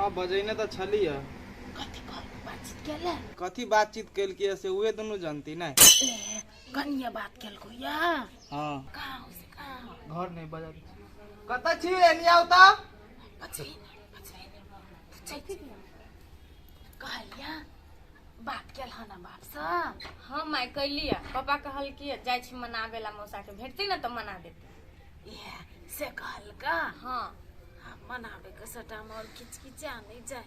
हाँ बजैने तऽ छलियै। कथी कहलको बातचीत केले? कथी बातचीत केलकै से उहे दुनू जानती नहीं। ए कनिया बात केलको या? हाँ। कहाँ हो से कहाँ? घर नहीं बजा। कतऽ छी एनी आउ तऽ? बचबे बचबे पूछै छी कहलिया बात केल हन बाप से? हाँ my कैलिया, पापा कहल कि जाइ छी मनाबे ला मौसा के, भेटती ना तऽ मना देते। ए से कहलका? हाँ। मनाबे के सटा में और किचकिचा नहीं जाए,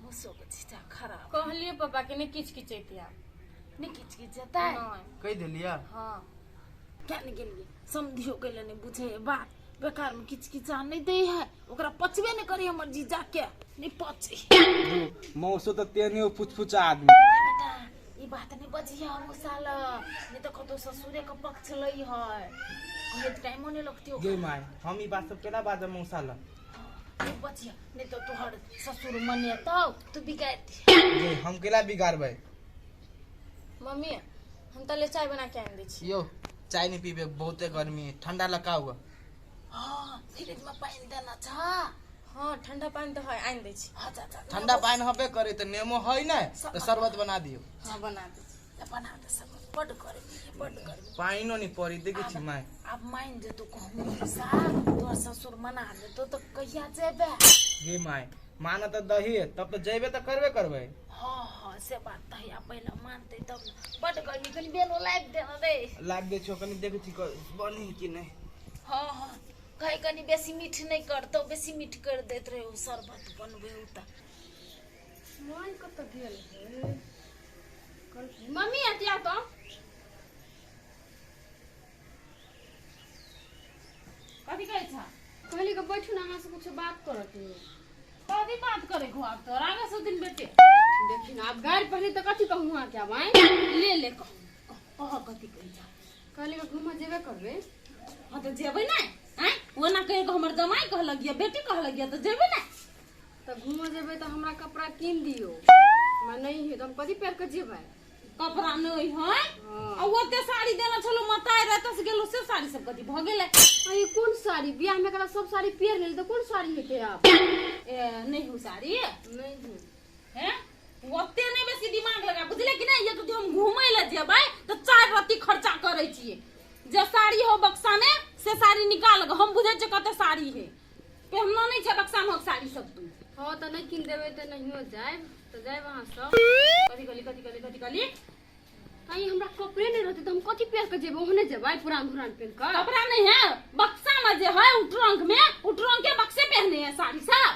मुसो के छीटा खराब। कहलिए पापा के नहीं किचकिचैती आब। नहीं किचकिचेतै? नहीं। कहि देलिया? हाँ। क्या नहीं गेलिए समधियो गेले नहीं बुझे बात, बेकार में किचकिचा नहीं दे है, ओकरा पचबे नहीं करी हमर जीजा के, नहीं पचे। मौसो तऽ तेने फुचफुचा आदमी। बेटा ई बात नहीं बजिया मौसा ल, नहीं तो कतो ससुरे के पक्ष लै है, कहे टाइमो नहीं लगती गे my, हम ई बात सब केना बाजब मौसा ल? नहीं बचिया, नहीं तो तोहर ससुर मनेतौ तू बिगाड़ दे। गे हम केला बिगाड़बै? मम्मी हम तले चाय बना के आनि दै छी। यो चाय नहीं पीबे, बहुते गर्मी है, ठंडा लगा हुआ। हाँ फ्रिज में पानी देना छ। हाँ ठंडा पानी तो है, आनि दै छी। हाँ, जा, जा, ठंडा पानी हबे करे तो नेमो है ना तो शरबत बना दियो। हाँ बना दै छी। बना दे शरबत, बड गर्मी है, बड गर्मी। पानिनो नहीं पड़ी देखै छी my. आब मान जेतौ कहूँ मौसा, तोहर ससुर मना देतौ तऽ कहिया जेबे? गे my माना तऽ दही तब तऽ जेबे तऽ करबे करबै। हाँ हाँ से बात तऽ है, पहिले मानतै तब। बड गर्मी, कनि बेनो लाबि दे ने रे। लाबि दै छियौ, कनि देखै छी बनी कि नहि। हाँ हाँ कहे कनि बेसी मीठ नहि करतौ, बेसी मीठ कर दैत रहे ओ शरबत बनबै ओ तऽ। My कतऽ गेल है? मम्मी अतिया तो कथी कहै छ? कहली के बैठू ना, अहाँ से कुछ बात करत है। कथी बात करे को आब तोरा आगे सौ दिन बेटे? देखी ना अब गाड़ी पहले तो कथी कहूँ अहाँ के आब आइ? ले ले कह कह कथी कहै छ? कहली के घूमऽ जेबे करबै। हाँ तो जेबै ना, आँय ओना कहि के हमर जमाई कहलक या बेटी कहलक या तऽ जेबै ना। तऽ घूमऽ जेबै तऽ हमरा कपड़ा कीन दियौ, हमरा नहीं है तऽ हम कथी पहिर के जेबै? कपड़ा नहीं है आ ओते साड़ी देना छलो मताई रहते से गेलो से साड़ी सब कथी भ गेलै? आ ई कोन साड़ी? बियाह में एकरा सब साड़ी पहिर लेल तऽ कोन साड़ी हेतै आब? ए नहीं हो साड़ी? नहीं हो। हैं ओते नहीं बेसी दिमाग लगा बुझले कि नहीं? एक हम घूमै ल जेबै तऽ 4 रत्ती खर्चा करै छियै, जे साड़ी हो बक्सा में से साड़ी निकाल के हम बुझै छियै कते साड़ी है, पहनना नहीं छै बक्सा में साड़ी सब तू। हाँ तऽ नहीं कीन देबै तऽ नहियो जायब तऽ जायब अहाँ सब। कथी कहली कथी कहली कथी कहली? कहीं हमरा कपड़े नहीं रहते तो हम कथी पहिर के जेबै? ओहने जेबै पुरान धुरान पहिर के। कपड़ा नहीं है बक्सा में जे है उ ट्रंक में, उ ट्रंक के बक्से पहने है साड़ी सब।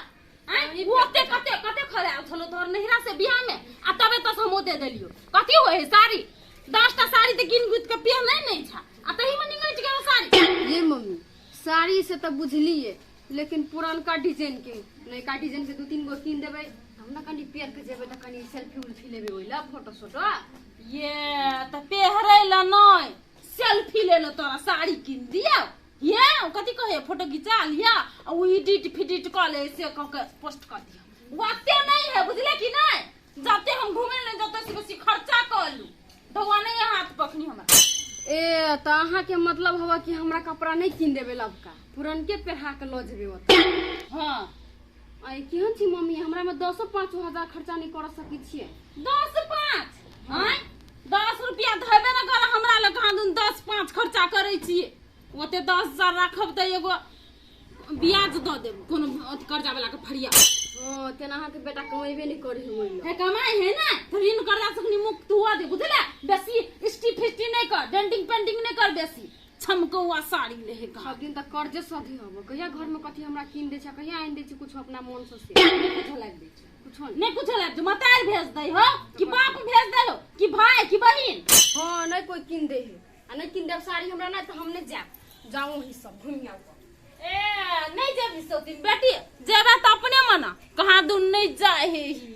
आँय ओते कते कते खराब छलो तोहर नहिरा से बियाह में, आ तबे तस हम ओते देलियो। कथी होय है साड़ी? 10टा साड़ी तऽ गिन गुथ के पहने नहीं छा, आ तही में निंगैट गेल साड़ी। ये मम्मी साड़ी से तऽ बुझलिए, लेकिन पुरानका डिजाइन के नयका डिजाइन के 2-3 गो कीन देबै हम ना कनी पहिर के जेबै तऽ कनी सेल्फी उल्फी लेबै ओहि ला फोटो सोटो। ये तऽ पहिरै ला नहीं सेल्फी ले लो तोरा साड़ी कीन दियौ। ये कथी कहे फोटो घिचा लिया आ उ एडिट फिडिट कऽ ले से कऽ के पोस्ट कऽ दियौ। ओते नहीं है बुझले कि नहीं? जाते हम घूमे ले जते से बेसी खर्चा कऽ लू, धोआ नहीं है हाथ पखनी हमरा। ए तऽ अहाँ के मतलब हवा कि हमरा कपड़ा नहीं कीन देबै लबका, पुरनके पहिरा के लऽ जेबै ओतऽ? हाँ। आइ केहन छी मम्मी, हमरा में 10-5 हजार खर्चा नहीं कर सकै छियै। 10-5? आँय 10 रुपया धेबे न कर हमरा लग, कहाँ दुन 10-5 खर्चा करै छियै। ओते 10,000 राखब तऽ एगो ब्याज दऽ देब कोनो अथी कर्जा वाला के फरिया। हाँ तेना अहाँ के बेटा कमेबे नहीं करे है ओइ लए। हे कमाई है ना तो ऋण कर्जा से कनी मुक्त हुआ दे बुझले, बेसी स्टी फिस्टी नहीं कर, डेंटिंग पेंटिंग नहीं कर, बेसी छमकौआ साड़ी ले हे सब दिन तक कर्जे सधी हब, कहिया घर में कथी हमरा कीन दे छै, कहिया आनि दे छै कुछ अपना मन से, से नहीं कुछ लाग दे छै, कुछो नहीं कुछ लाग दे। मतार भेज दे हो कि बाप भेज दे हो कि भाई कि बहिन? हाँ नहीं कोई कीन दे है, आ नहीं कीन देब साड़ी हमरा ना तो हम नहीं जाब, जाऊं ही सब घूमि आऊ। ए नहीं जेबी सौतीन बेटी, जेबे तो अपने मना कहाँ दून नहीं जाए हे ही।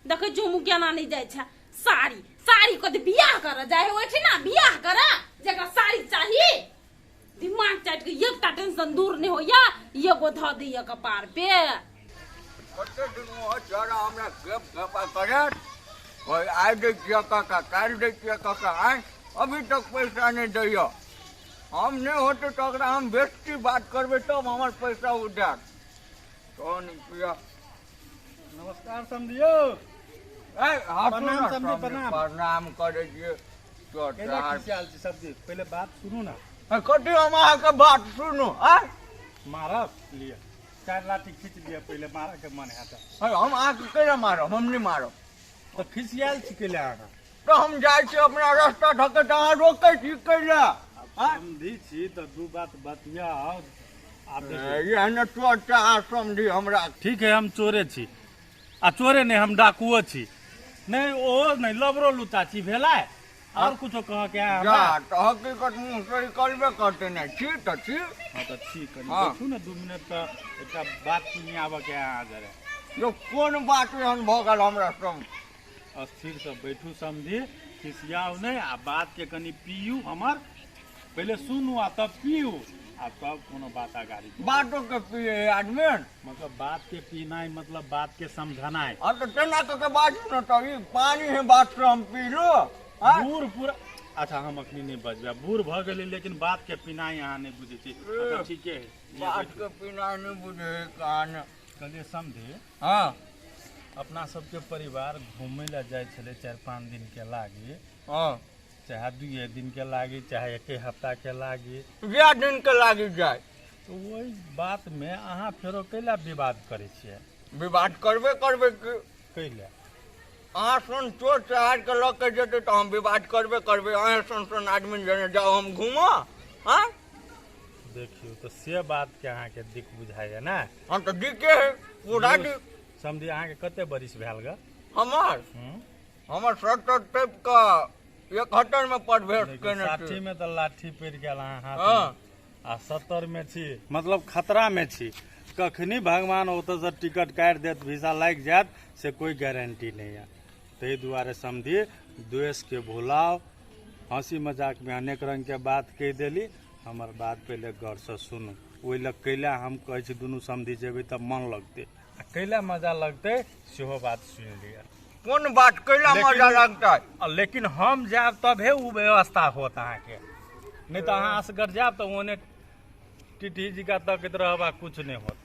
देखै छियौ मुँह केना नहीं जाय छै। साड़ी साड़ी कथी बियाह कर जाए हे ओहिठिना बियाह कर जकरा साड़ी चाही। दिमाग चाटि के एकटा टेंशन दूर नहीं होइया, एगो धऽ दैया कपार पे। कते दिन हो चोरा हमरा गप गपा करत, कोई आइ दै छियै काका काल्हि दै छियै काका, आँय अभी तक पैसा नहीं दैया। हम नहीं होते तो ओकरा हम बेस्ती बात करबै तब हमर पैसा उठायत। कौन किया नमस्कार समझियो। प्रणाम समझी, प्रणाम। प्रणाम करै छियै। केना खिसियाल छी सब्जी? पहिले बात सुनू ना। कथी हम अहाँके बात सुनू? आँय मारब लिअ, 4 लाठी खींच लिअ पहिले, मारऽ के मन हैत। हम अहाँके केना मारब? हम नहि मारब। तऽ खिसियाल छी कैला अहाँ? तऽ हम जाइ छी अपना रास्ता ढके, तऽ अहाँ रोकै छी कैला? समझी छी तऽ दू बात बतियाउ। एहन चोर चाह समझी हमरा। ठीक है, हम चोरे छी आ चोरे नहि, हम डाकुओ छी। नहि ओ नहि, लबरो लुचा छी भेलै और कुछो कह के हमरा? तऽ हकीकत मुँह से निकलबे करते ने छी तऽ छी। हाँ तऽ छी, कनि बैठू ने 2 मिनट, तऽ एकटा बात सुनि आबऽ के अहाँ जरे। यो कोन बात एहन भऽ गेल हमरा संग? स्थिर से बैठू समझी, खिसियाउ नहि आ बात के कनि पियू हमर, पहिले सुनू आ तब पियू आ तब कोनो बात अगाड़ी। बातो के पिए आदमी? मतलब बात के पीनाइ मतलब बात के समझनाइ। हाँ तऽ तेना कऽ के बाजू ने, तऽ ई पानी है बात से हम पी लू। बूढ़ पूरा अच्छा, हम अखनी नहीं बजबै, बूढ़ भऽ गेली लेकिन बात के पीनाइ अहाँ नहि बुझै छी। अच्छा ठीके है, बात के पीनाइ नहि बुझै कान। कहलियै समझे, हाँ अपना सबके परिवार घूमै लए जाइ छलै 4-5 दिन के लागी, हाँ चाहे 2 दिन के लागी, चाहे 1 हफ्ता के लागी, 2 दिन के लागी जाय। तो वही बात में अहाँ फेरो कैला विवाद करै छियै? विवाद करबे करबै कैला? अहाँ सन चोर चहार के लऽ के जेतै तऽ हम विवाद करबे करबै। अहाँ सन सन आदमी जने जाउ हम घूमऽ। हाँ देखियौ तऽ से बात के अहाँके दिक बुझाइए ने? हाँ तऽ दिके है पूरा दिक। समझी अहाँके कते बरिस भेल ग? हमर हमर 70 टाइप के 71 में प्रवेश केने छी। 60 में तऽ लाठी पड़ि गेल अहाँ हाथ में, आ 70 में छी, मतलब खतरा में छी। कखनी भगवान ओतऽ से टिकट काटि देत, वीसा लागि जायत, से कोई गारंटी नहीं है। ताहि दुआरे समझी द्वेष के भुलाओ। हंसी मजाक में अनेक रंग के बात कहि देली, हमर बात पहिले गौर से सुनू। ओहि लग कैला हम कहै छी दुनू समझी जेबै तऽ मन लगतै आ कैला मजा लगतै, सेहो बात सुनि लिअ। कोन बात कैला मजा लगतै? लेकिन हम जायब तबे ओ व्यवस्था होत अहाँके, नहि तऽ अहाँ असगर जायब तऽ ओने टिटही जी का तकैत रहब आ कुछ नहि होत।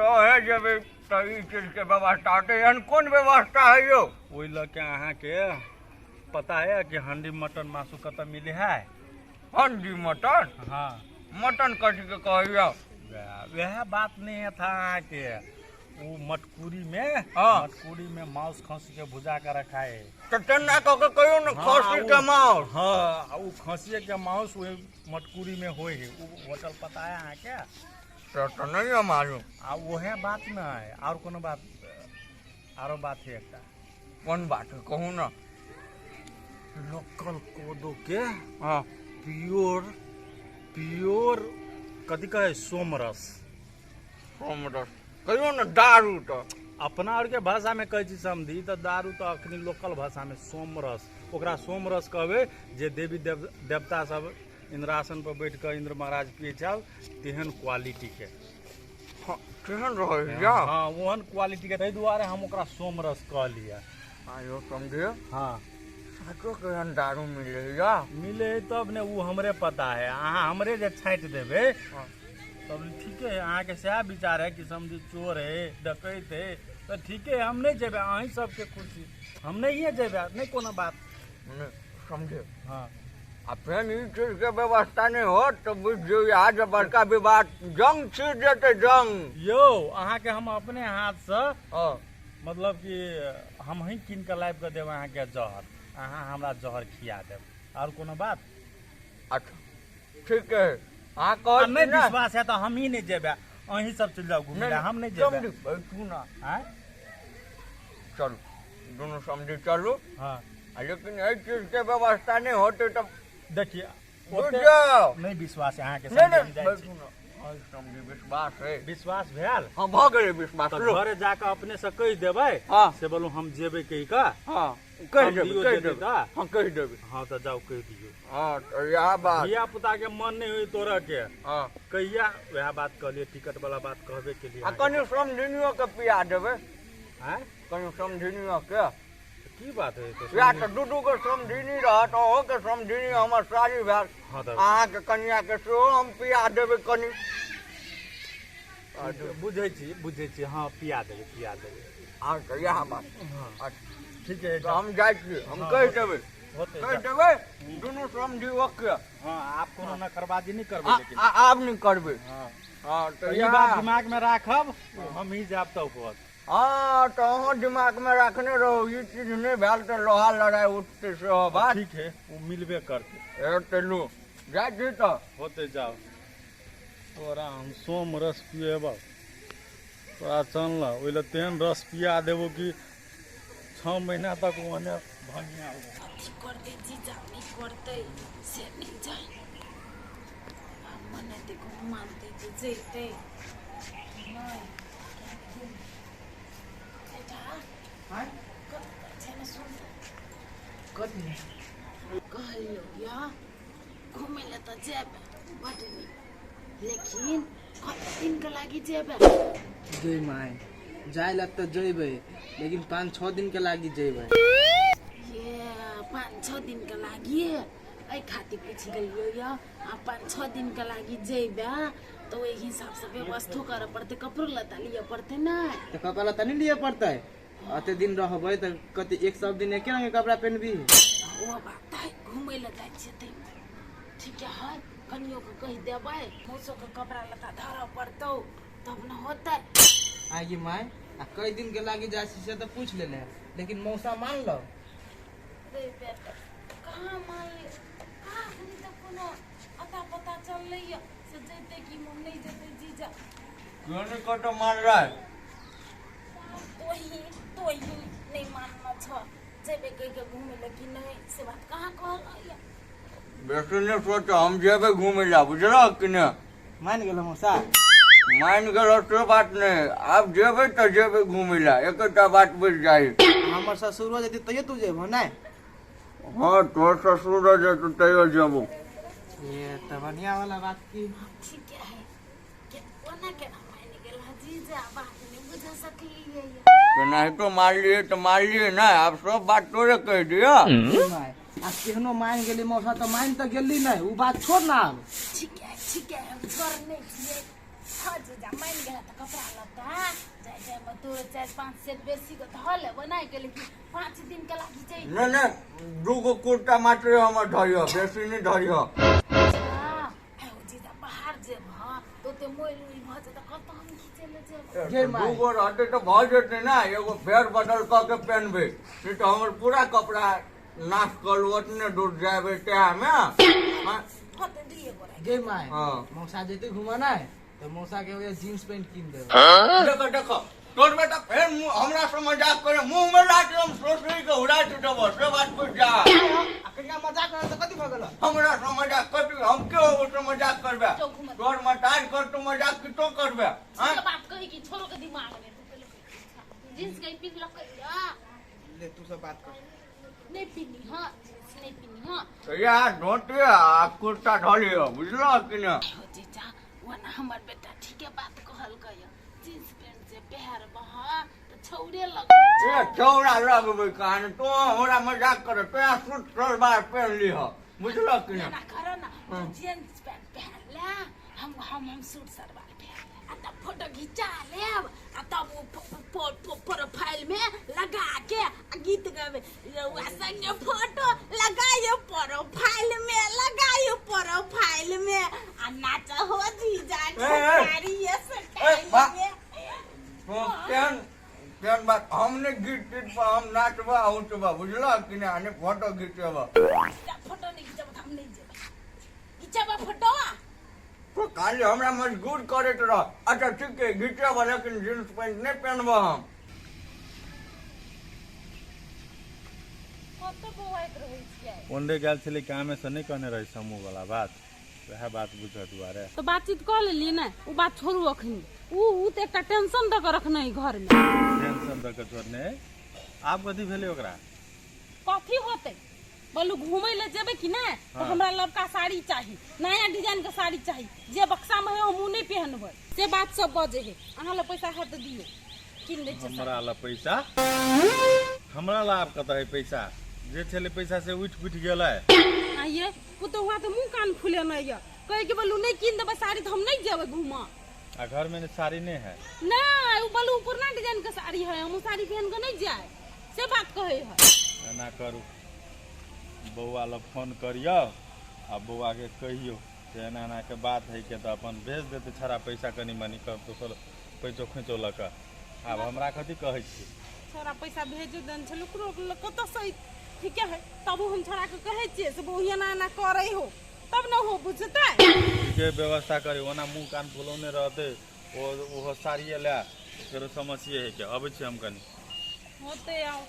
ओहे जेबै तऽ ई चीजके व्यवस्था होतै, एहन कोन व्यवस्था है यौ? ओहि लऽ के अहाँके पता है कि हंडी मटन मासु कतऽ मिले है? हंडी मटन? हाँ। मटन कथी के कहैया? वएह बात नहीं है था अहाँके, वो मटकूरी में, हाँ मटकूरी में मांस खसी के भुजा के रखा है। तऽ तेना कऽ के कहियौ ने, खसी के मांस। हाँ वो खसी के मांस वही मटकूरी में होय है। वो होटल पता है अहाँके? तऽ नहीं मालूम। आ वह बात न है, और कोनो बात, आरो बात है एकटा। कोन बात है कहू ना? लोकल कोदो के, हाँ प्योर प्योर कथी कहै, सोमरस। सोमरस कहियो ना दारू तऽ अपना और के भाषा में कहै छी समझी, तऽ दारू तऽ अखनी लोकल भाषा में सोमरस, ओकरा सोमरस कहबै जे देवी देवता सब इंद्रासन पर बैठ कऽ इंद्र महाराज पिए छल, तेहन क्वालिटी के। हाँ, तेहन रहै? हाँ ओहन क्वालिटी के, ताहि दुआरे हम ओकरा सोमरस कहलियै। आयो समझिए, हाँ साचो केहन दारू मिलैया? मिले है तब ने, ओ हमरे पता है। अहाँ हमरे जे छाँटि देबै तब ठीके है। अहाँके सएह विचार है कि समझी चोर है डकैत है, तऽ ठीके है, हम नहि जेबै, अहीं सबके खुशी, हम नहिए जेबै, नहि कोनो बात समझे। हाँ आ फेर ई चीजके व्यवस्था नहि होत तऽ बुझि जियौ यहाँ जे बड़का विवाद जंग छिड़ जेतै, जंग। यौ अहाँके हम अपने हाथसँ, मतलब कि हम ही कीन कऽ लाबि कऽ देब अहाँके जहर, अहाँ हमरा जहर खिया देब, और कोनो बात? अच्छा ठीक है, अहाँ कहै नहि विश्वास है तऽ हम ही नहि जेबै, अहीं सब चलि जाउ घुमै लए, हम नहि जेबै। बैठू ना, आँय चलू दुनू समझी चलू। हाँ लेकिन एहि चीजके व्यवस्था नहि होतै तऽ देखिए नहीं विश्वास है अहाँके? विश्वास है, विश्वास भेल? हाँ भऽ गेलै विश्वास। घरे जाकऽ अपने से कहि देबै, हाँ से बोलू हम जेबै कहि कऽ। हाँ कहि देबै, कहि देबै, हाँ कहि देबै। हाँ तऽ जाउ कहि दियौ। हाँ तऽ इएह बात, धिया पुता के मन नहि होय तोरा के। हाँ कहिया वएह बात कहलियै, टिकट वाला बात कहबे केलियै। आ कनि समझिनियो के पिया देबै। आँय कनि समझिनियो के की बात है? या तऽ दू दू गो समझिनी रहत, अहूँ के समझिनी हमर सारी भेल, अहाँके कनिया के सेहो हम पिया देबै कनि। बुझै छी, बुझै छी, हाँ पिया देबै, पिया देबै। हाँ तऽ इएह बात। हाँ। अच्छा। ठीक है। तऽ हम जाइ छी, हम हाँ, कहि देबै। होतै। कहि देबै दुनू समझी ओके। हाँ, आब कोनो नखरबाजी नहि करबै लेकिन। आब नहि करबै। हाँ। हाँ तऽ तऽ ई इएह बात दिमाग में राखब, हम ही जायब तब होत। हाँ तऽ अहाँ दिमागमे राखने रहू, ई चीज नहि भेल तऽ लोहा लड़ाइ उठतै, सेहो बात। ठीक है, ओ मिलबे करतै। ए चलू, जाइ छी तऽ। होतै, जाउ। तोरा हम सोम रस पिएबौ, तोरा चल ओहि लए तेहन रस पिया देबो कि 6 महीना तक ओहने भंगिया हो। कथी करतै जीजा, नहि करतै से नहि जानि। आब मनेतै, कोनो मानतै तऽ जैतै नहि। बेटा। आँय? कथी कहै छै ने, सुन। कथी? कहलियौ या घुमै लए तऽ जेबै बड्ड नीक, लेकिन कते दिनके लागि जेबै? जय माय, जाय लए तऽ जैबै, लेकिन 5-6 दिन के लागी जैबै। ये 5-6 दिनके लागि एहि खातिर पूछि गेलियौ यऽ। आ 5-6 दिनके लागि जेबै तऽ ओहि हिसाबसँ व्यवस्थो करऽ पड़तै, कपड़ो लत्ता लिअ पड़तै ने। तऽ कपड़ा लत्ता नहि लिअ पड़तै? अते दिन रहबै तऽ कते एक सब दिन एके रंग के कपड़ा पहिनबी? ओ बात है, घुमै लए जाइ छियै ताहिमे ठीक है। कनियोके कहि देबै, मौसोके कपड़ा लत्ता धरऽ पड़तौ तब ने होतै। आगे माय, आ कई दिन के लागी जाइ छी से तऽ पूछ लेले, लेकिन मौसा मान लो? रे बेटा, कहाँ मानले? कहाँ एखनी तक कोनो अता पता चललै यऽ से जैतै कि नहि जेतै जीजा। क्यों नहीं कतो मान रहा है? तोही तोही नहि मानना छ। जेबै कहि के घुमै लए कि नहि, से बात कहाँ कहल यऽ? बेसी नहीं सोच, हम जेबै घूमे ला, बुझलह कि ने? मान गेलो मौसा? मान गेलो से बात नहीं, आब जेबै तऽ जेबै घूमे ला, एकेटा बात बुझि जाइ। हमर ससुरो जेतै तैयो तू जेबहो नहि? हाँ, तोहर ससुर जेतौ तैयो जेबो। ये तऽ बढ़िया वाला बात की। ठीक है के ओना केना मानि गेल हँ जीजा? बात नहि बुझ सकलियै यऽ। केनाहितो मारलियै तऽ मारलियै ने, आब सब बात तोरे कहि दिअ। माय, आ केहनो मान गेली मौसा तऽ मान तऽ गेली नहि, उ बात छोड़ ना आब। ठीक है, ठीक है, हम छोड़ नहीं छियै। हाँ जीजा, मानि गेला तऽ कपड़ा लत्ता जाय जायमे तोर 4-5 सेट बेसी के धऽ लेबै नहि गेलै कि 5 दिन के लागि जाइ। नहि नहि, दूगो कुर्ता मात्र हमर धरिह, बेसी नहि धरिह। अच्छा आउ जीजा, बाहर जेबह तऽ ओते मोइल उइल भऽ जेतै, कतऽ हम खींचै लए जेबै? गे माय। दूगो रहतै तऽ भऽ जेतै ने, एगो फेर बदल कऽ के पेनबै, नहि तऽ हमर पूरा कपड़ा नाश करू ओतने दूर जेबै तेहमे। हाँ, होतै, दुइए गो राखि। गे माय। हाँ। मौसा जेतै घुमना तऽ मौसा के ओहे जींस पैंट कीन देबै। देखो देखो, तोर बेटा फेर मुँह हमरा से मजाक करे, मुँह में लाके हम सोसरी के उड़ा देबो, से बात बुझ जा। आ कनिया मजाक करे तऽ कथी भऽ गेल? हमरा से मजाक कर, हम क्यों से मजाक करबे? जो घुमत। तोर मतार कर तू मजाक कितो करबे? हाँ? के बात कही कि छोरो के दिमाग में ढुकल जींस के पिन्हलकै या? ले, तू सब बात कर। नहीं पिन्ही हाँ, जींस नहीं पिन्ही हाँ। तो यार धोती आ कुर्ता धलियो, बुझलो कि ने? हो जीजा, ओना हमर बेटा ठीके बात कहलकै यऽ। जींस पैंट जे पहिरबह तऽ छौरे लग। ए चौड़ा लगबै कहानी, तू हमरा मजाक कर, तो सूट सलवार पहन लिह, बुझलो कि ने? एना कर ना, तू जींस पैंट पहिर ले, हम हम हम सूट सलवार पहिर ले आ तब फोटो घिचा लेब आ तब ओ प्रोफाइल में लगा के आ गीत गाबे, रउआ संगे फोटो लगाइयो प्रोफाइल में, लगाइयो प्रोफाइल में आ नाच हो जीजा ए, ए। खेसारी ये ए, स्टाइल बा- में। तो केहन केहन बात, हम नहीं गीत तीत पर हम नाचबा उचबा, बुझलो कि ने? आ नहि फोटो घिचेबा। फोटो नहीं घिचब तऽ हम नहीं जेबै। घिचबा फोटो? तो खाली हमरा मजबूर करैत रह। अच्छा ठीक है, घिचेबा, लेकिन जींस पैंट नहीं पहनबा हम। कतऽ बौआइत रहै छियै? ओन्डे गेल छलै कामे से, नहि कहने रही समूह वाला बात, वएह बात बुझऽ दुआरे। तऽ बातचीत कऽ लेलियै ने, ओ बात छोड़ू अखनी। उ तऽ एकटा टेंशन दऽ कऽ रखने है घरमे। टेंशन दऽ कऽ छोड़ने है? आब कथी भेलै ओकरा? कथी होतै बोलू, घूमै लए जेबै कि नहि तऽ हाँ। हमरा लबका साड़ी चाही, नया डिजाइन के साड़ी चाही, जे बक्सा में है हम उ नहि पहनबै, से बात सब बजै है। अहाँ लग पैसा है तऽ दियौ, कीन दै छियै। हमरा ला पैसा? हमरा ला आब कतऽ है पैसा? जे छलै पैसा से उठि पुठि गेलै। आइये पुतहुआ तऽ मुँह कान फुलेने यऽ, कहै कि बोलू नहि कीन देबै साड़ी तऽ हम नहि जेबै घूमऽ। आ घर में साड़ी नहीं है? नहीं, उ बलू पुरना डिजाइन के साड़ी है, हम उ साड़ी पहन के नहीं जाए से बात कहे है। एना करू, बौआ लग फोन करियो आ बौआ के कहियो जे एना एना के बात है के, तो अपन भेज देते छड़ा पैसा कनी मनी कर दोसर पैसो खोचो लऽ कऽ। आब हमरा कथी कहै छी? छोरा पैसा भेज देन छल ओकरो कतऽ से ठीके है, तब हम छोरा के कहै छियै से बौआ एना एना करै हो तब न हो बुझतै। के व्यवस्था करी, ओना मुँह कान फुलौने रहतै ओ ओहो साड़िए लए फेरो समस्ये है के। अबै छी हम कनी। होते आओ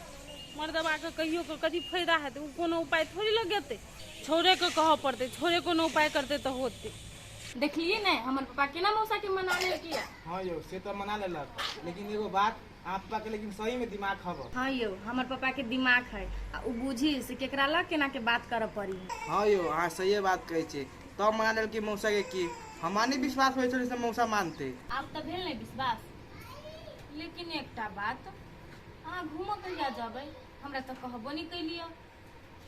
मर्दबा के कहियो के कथी फायदा हेतै, उ कोनो उपाय थोड़ी लगेतै, छोरे के कहऽ पड़तै, छोरे कोनो उपाय करतै तऽ होतै। देखलिए ने हमर पापा केना मौसा के मना लेलकै। हाँ यौ से तऽ मना लेलक, लेकिन एगो बात आप पापा के लेकिन सही में दिमाग हब। हाँ यौ हमर पापा के दिमाग है आ उ बुझी से केकरा लग केना के बात करऽ पड़ी। हाँ यौ अहाँ सही बात कहै छी, तब मना लेलकै मौसा के की हमरा नहीं विश्वास होइ छलै से मौसा मानते। आब तऽ भेल नहीं विश्वास, लेकिन एकटा बात अहाँ घूमऽ कहिया जेबै? हमरा तऽ कहबो नहीं कैलियै।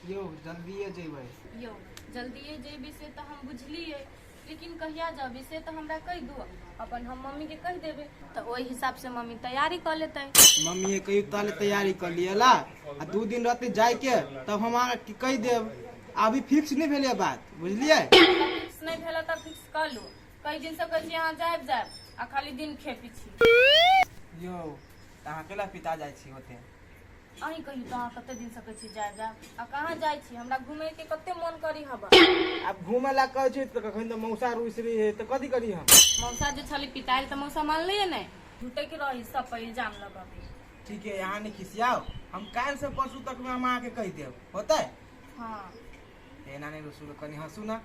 यौ जल्दिए जेबै। यौ जल्दिए जेबै से तऽ हम बुझलियै, लेकिन कहिया जेबै से तऽ हमरा कहि दू, अपन हम मम्मी के कहि देबै तऽ ओहि हिसाब से मम्मी तैयारी कऽ लेतै। मम्मी कहियो ताले तैयारी कर लियै ला, आ 2 दिन रहते जाय के तब हम अहाँके कहि देब। अभी फिक्स नहीं भेलै बात, बुझलियै? फिक्स नहीं भेल तऽ फिक्स कऽ लू, कई दिन से कहै छी अहाँ जायब जायब आ खाली दिन खेपी छी। यौ तऽ अहाँ केला पिता जाइ छी ओते? अहीं कहियौ तऽ अहाँ कते दिन से कहै छी जायब जायब आ कहाँ जाइ छी? हमरा घूमे के कते मन करी हबा। आब घूमे ला कहै छी तऽ कखन तऽ मौसा रुसि रही है तऽ कथी करी हम? मौसा जे छली पितायल तऽ मौसा मानलियै नहि, झूठे के रही सब पर इल्जाम लगाबी। ठीक है अहाँ नहीं खिसियाओ, हम काल्हि से परसू तक में हम अहाँके कहि देब, होतै? हाँ। एना नहीं रुसू, कनी हंसू ना।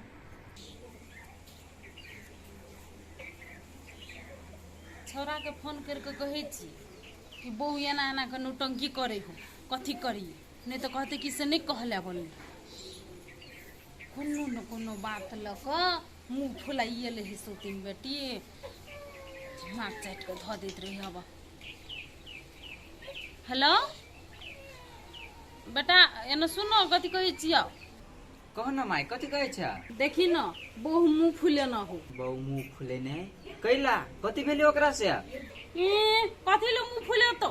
छोरा के फोन करके कहै छी कि बहू एना एना के नौटंकी करे हो, कथी करिए, नहीं तो कहते कि से नहीं कहले बोलले। कोनो न कोनो बात लऽ कऽ मुँह फुलाइए ले है सौतीन बेटी, नाक चाटि कऽ धऽ दैत रही हवा। हेलो बेटा एना सुनो कथी कहै छियौ? कह न माय कथी कहै छ? देखी न बहु मुँह फुलेना हो। बहु मुँह फुलेने कैला? कथी भेलै ओकरा से? ए कथी ले मुँह फुलेतो?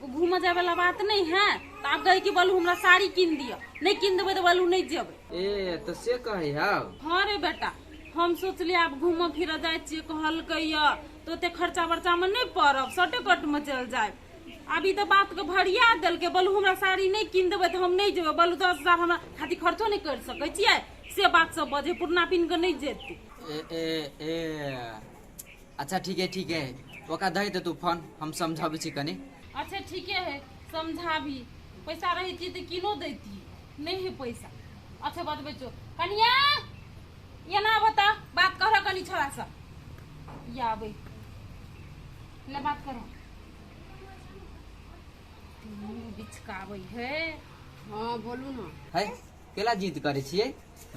ओ घूमऽ जाय वाला बात नहीं है, तऽ आब कहै कि बोलू हमरा साड़ी कीन दिअ, नहीं कीन देबै तऽ बोलू नहीं जेबै। ए तऽ से कहै हौ? हाँ रे बेटा हम सोचलियै आब घूमऽ फिरऽ जाइ छियै, कहलकै यऽ तऽ ओते खर्चा वर्चा में नहीं पड़ब, शॉर्टकट में चलि जायब। आब ई तऽ बात के भरिया देलकै, बोलू हमरा साड़ी नहीं कीन देबै तऽ हम नहीं जेबै, बोलू 10,000 हमरा खातिर खर्चो नहीं कर सकै छियै, से बात सब बजे पुरना पिन के नहीं जेतै। ए ए ए अच्छा ठीक है ठीक है, ओकरा दही दे तू फोन, हम समझाबै छी कनी। अच्छा ठीके है समझाबी, पैसा रहै छी तऽ किनो दैती, नहीं है पैसा। अच्छा बतबै छौ कनिया एना बता बात कर कनी छोरा से, या आबै ले बात करो। मुँह बिचकाबै है। हाँ बोलू ना। है केला जिद करै छियै?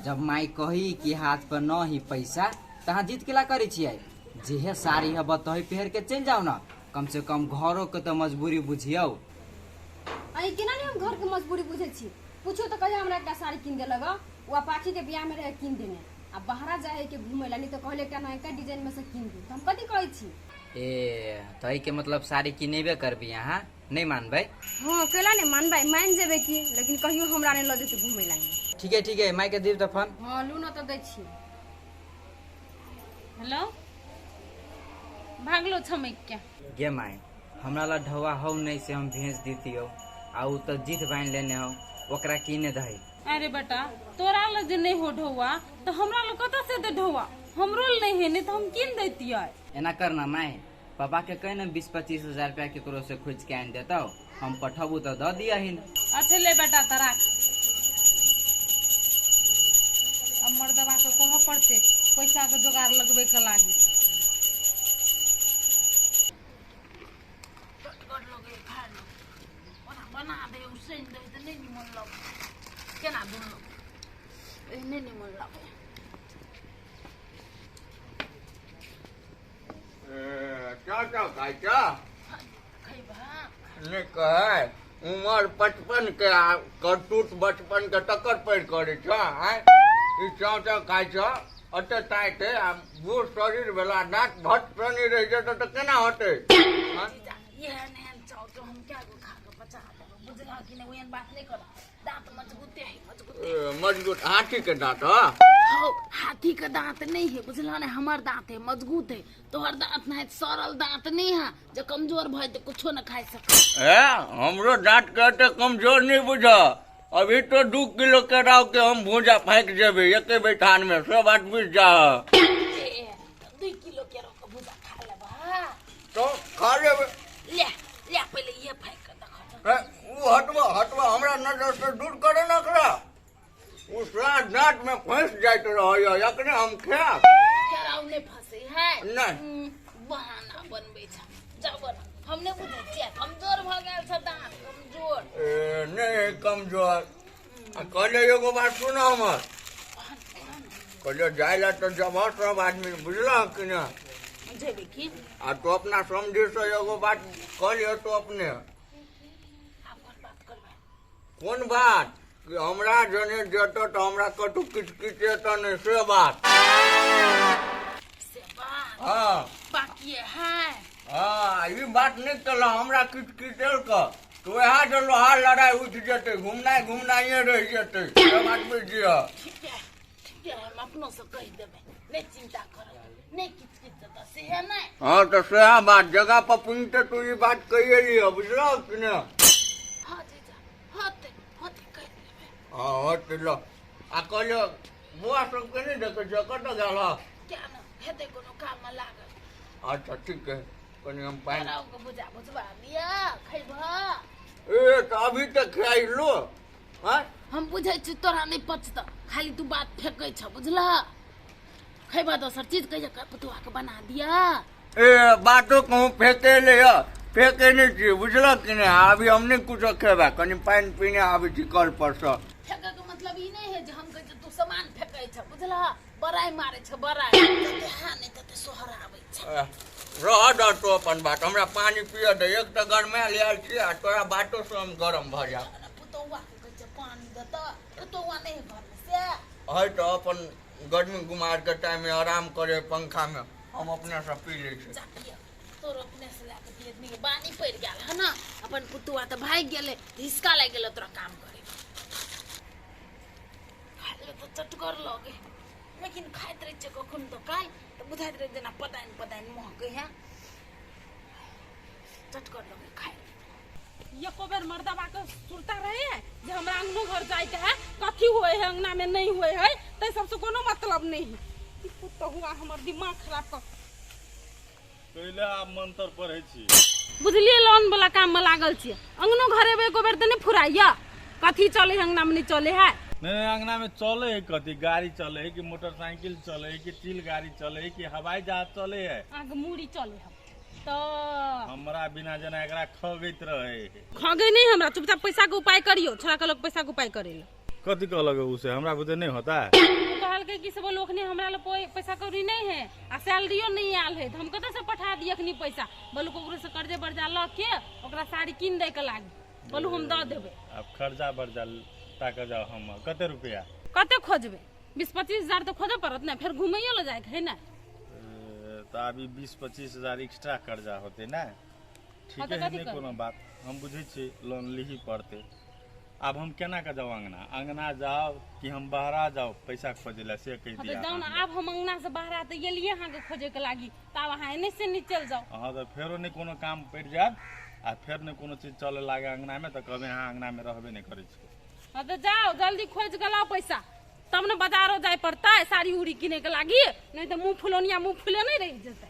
जब माय कही कि हाथ पर न ही पैसा तऽ अहाँ जिद केला करै छियै? जेहे साड़ी हब तही पहिर के चलि जाउ न, कम से कम घरो के तऽ मजबूरी बुझियौ। अहीं केना नहीं हम घर के मजबूरी बुझै छी? पूछो तऽ कहिया हमरा एकटा साड़ी कीन देलक, ओ अपाची के बियाह में रहे कीन देने, आ बाहरा जाए के घूमे ला नहीं तो कहले एकटा नयका डिजाइन में से कीन दू, तऽ हम कथी कहै छी? ए तही के मतलब साड़ी किनेबे करबी अहाँ, नहीं मानबै? हाँ केला नहीं मानबै, मान जेबै की, लेकिन कहियो हमरा नहीं लऽ जेतै घूमे ला। ठीक है ठीक है, माय के दिब तऽ फोन। हाँ लू न तऽ दै छी। हेलो भागलो छमक के। गे my हमरा ला ढौआ हौ नहीं से हम भेज दितियौ, आ उ तऽ जिद बान्हि लेने हौ, ओकरा किने दही। अरे बेटा तोरा लग जे नहीं हो ढौआ तऽ हमरा लग कतऽ से दे ढौआ, हमरो लग नहीं है, नहीं तऽ हम कीन दैतियै। एना कर ना my, पापा के कहि ने 20-25 हजार रुपया केकरो से खोजि के आनि देतौ, हम पठबू तऽ दऽ दियहिन। अच्छा ले बेटा तऽ राख, अब मर्दबा के कहऽ पड़तै पैसा के जोगाड़ लगबै के लागी। बना दे उसैन दे तऽ नहि निमन लगै, केना दुन लगै, एहने निमन लगै। क्या क्या खाइ छ? नहीं कहै उमर 55 के करतूत बचपन के टक्कर पड़ करे छ। आँय ई चाव चाव खाइ छ? अते टाइट है आ बूढ़ शरीर भेला दाँत भट नहीं रह जेतै तऽ केना होतै? जीजा एहन एहन चाउर के हम क्या गो खा के पचा देबै, बुझलह कि नहीं? ओहन बात नहीं कर, दांत मजबूते है, मजबूते। मजबूत हाथी के दाँत? हाँ हो, हाथी के दांत नहीं है, बुझलह ने? हमर दांत है, मजबूत है। तोहर दांत नहीं, सड़ल दांत नहीं है जे कमजोर भय तो कुछो न खाइ सक। ए हमरो दाँत के एते कमजोर नहीं बुझ। अभी तो 2 किलो केराव के हम भूजा फेंक देबै एके बैठान में, सब बात बुझ जा। 2 किलो के रोक भूजा खा लेबह? तो खा लेबै। ले ले, पहले ये फेंक के देख। ओ हटवा हटवा, हमरा नजर से दूर करे न ओकरा। ओ सारा दाँत में फंस जाइत रहैया, एखने हम खायब। केराव नहीं फंसे है? नहीं। बहाना बनबै छ जबर, हम नहीं बुझै छियै, कमजोर भऽ गेल छ दांत, कमजोर। ए नहीं कमजोर। आ कहले एगो बात सुन हमर, कहले जाय ला तो जब सब आदमी, बुझलह कि ना? जेबै की? आ तो अपना समझी से एगो बात कहलियो तो अपने। आब कोन बात करबै? कोन बात? कि हमरा जने जेतो तो हमरा कतहु किचकिचेतो नहीं, से बात। से बात? हाँ। बाकी है? हाँ, ई बात नहीं कल हमरा किचकिचेल के तो वएह जे लोहा लड़ाई उठि जेतै, घुमनाइ घुमनाइए रहि जेतै, से बात बुझि जिह। ठीक है ठीक है, हम अपनो से कहि देबै, नहीं चिंता कर, नहीं किचकिच से है नहीं। हाँ तो सएह बात, जगह पर पुनिते तू ई बात कहिए लिह, बुझलह कि ने? हाँ जीजा, होते होते कहि देबै। हाँ होते ल। आ कहलियो बौआ सबके नहीं देखै छियै, कतऽ गेल हँ? क्या न हेतै कोनो काम में लागल। अच्छा ठीक है, कनि हम पानि केराव के भुजा भुजबा दिअ, खैबह? ए तऽ अभी तक खाइलो। हाँ हम बुझै छी तोरा नहीं पचत, खाली तू बात फेंकै छ, बुझलह? खैबह दोसर चीज कहिया पुतुआ के बना दिअ। ए बातो कहूँ फेंके ले, फेंके नहीं छी, बुझलह कि नहीं? अभी हम नहीं कुछो खेबै, कनि पानि पीने आबै छी कल पर से। फेंके के मतलब ई नहीं है जे हम कहै छी तू सामान फेंकै छ, बुझलह? बड़ाई मारै छ, बड़ाई तते हाँ नहीं तते सोहराबै छ। रह दह तो अपन बात, हमरा पानि पिय दे, एक तऽ गरमायल आयल छी आ तोरा बातो से हम गरम भऽ जायब। पुतौआ के कहै छै पानि देतऽ, पुतौआ नहीं है घर में से? है तऽ अपन गर्मी गुमार के टाइम में आराम करे पंखा में, हम अपने से पी लै छी। जा पिय, तोर अपने से लए के पियत नहीं, बानी पड़ि गेल है ना, अपन पुतौआ तऽ भागि गेलै, हिसका लागि गेलै तोरा काम करे। खाय ले तऽ चटगर लगे, लेकिन खाइत रहै छै कखन तऽ काल तऽ बुझाइत रहै जेना पदाइन पदाइन महकै है, चटगर लगे खाय। एको बेर मर्दबा के सुरता रहे है जे हमरा अंगनो घर जाय के है, कथी हुए है अंगना में नहीं हुए है, तै सबसे कोनो मतलब नहीं है। ई पुतहुआ हमर दिमाग खराब कर। पहिले आब मंत्र पढ़ै छी। बुझलिए लोन वाला काम में लागल छियै, अंगनो घर एबै एको बेर तऽ नहीं फुराइया, कथी चले है अंगना में नहीं चले है। नहीं अंगना में चले है कथी? गाड़ी चले है कि मोटरसाइकिल चले है कि टील गाड़ी चले है कि हवाई जहाज चले है? अहाँके मूड़ी चले है तऽ हमरा बिना जेना एकरा खगैत रहे है। खगे नहीं हमरा, चुपचाप पैसा के उपाय करियो, छोड़ा के लोग पैसा के उपाय करे ला। कथी कहलक उसे? हमरा बुझे नहीं होता है। कहलकै कि सब लोग हमरा लग पैसा कौड़ी नहीं है आ सैलरियो नहीं आयल है, हम कतऽ से पठा दिए अखनी पैसा? बोलू ककरो से कर्जे बर्जा लऽ के ओकरा साड़ी कीन दै के लागी, बोलू हम दऽ देबै। अब खर्चा बर्जा ताकऽ जाओ, हम कते रुपया कते खोजबै? 20-25 हजार तऽ खोजऽ पड़त ने, फेर घुमैयो लऽ जाइके है ने। तऽ अभी 20-25 हजार एक्स्ट्रा कर्जा होते ने। ठीक है, नहीं कोनो बात, हम बुझै छी लोन लिही पड़ते। अब हम केना के जाओ अंगना? अंगना जाओ कि हम बाहरा जाओ पैसा खोजे ला, से कहि दिया। जाओ ना, आब हम अंगना से बाहरा तऽ गेलियै अहाँके खोजे के लागी, तऽ आब अहाँ एने से नहीं चल जाओ। अहाँ तऽ फेरो नहीं कोनो काम पड़ि जायत आ फेर नहीं कोनो चीज चले लागे अंगना में, तऽ कहबै अहाँ अंगना में रहबे नहीं करै छी। हाँ तो जाओ जल्दी खोज के लाओ पैसा, तब ने बाजारो जाय पड़ता है साड़ी उड़ी किने के लागी, नहीं तो मुँह फुलौनिया मुँह फुले नहीं रह जेतै।